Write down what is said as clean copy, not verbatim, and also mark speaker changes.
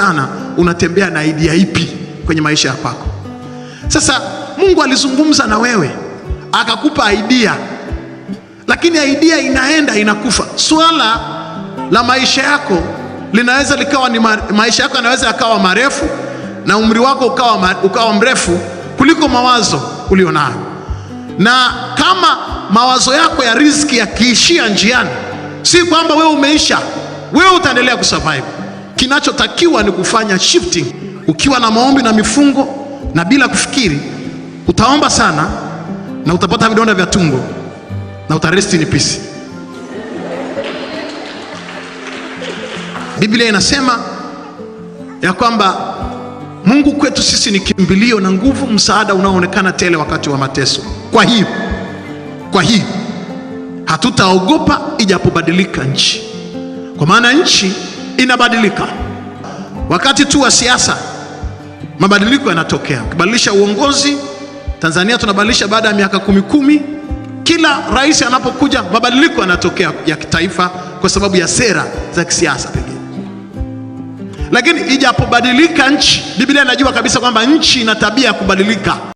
Speaker 1: sana unatembea na idea ipi kwenye maisha ya kwako. Sasa Mungu alizungumza na wewe akakupa idea, lakini idea inaenda inakufa. Swala la maisha yako linaweza likawa ni maisha yako yanaweza yakawa marefu na umri wako ukawa mrefu kuliko mawazo ulionayo, na kama mawazo yako ya riziki yakiishia njiani, si kwamba wewe umeisha, wewe utaendelea kusurvive. Kinachotakiwa ni kufanya shifting. Ukiwa na maombi na mifungo na bila kufikiri, utaomba sana na utapata vidonda vya tumbo na utarest in peace. Biblia inasema ya kwamba Mungu kwetu sisi ni kimbilio na nguvu, msaada unaoonekana tele wakati wa mateso. Kwa hiyo hatutaogopa ijapobadilika nchi, kwa maana nchi inabadilika. Wakati tu wa siasa mabadiliko yanatokea. Ukibadilisha uongozi Tanzania tunabadilisha baada ya miaka kumi kumi. Kila rais anapokuja mabadiliko yanatokea ya kitaifa kwa sababu ya sera za kisiasa pengine. Lakini ijapobadilika nchi, Biblia inajua kabisa kwamba nchi ina tabia ya kubadilika.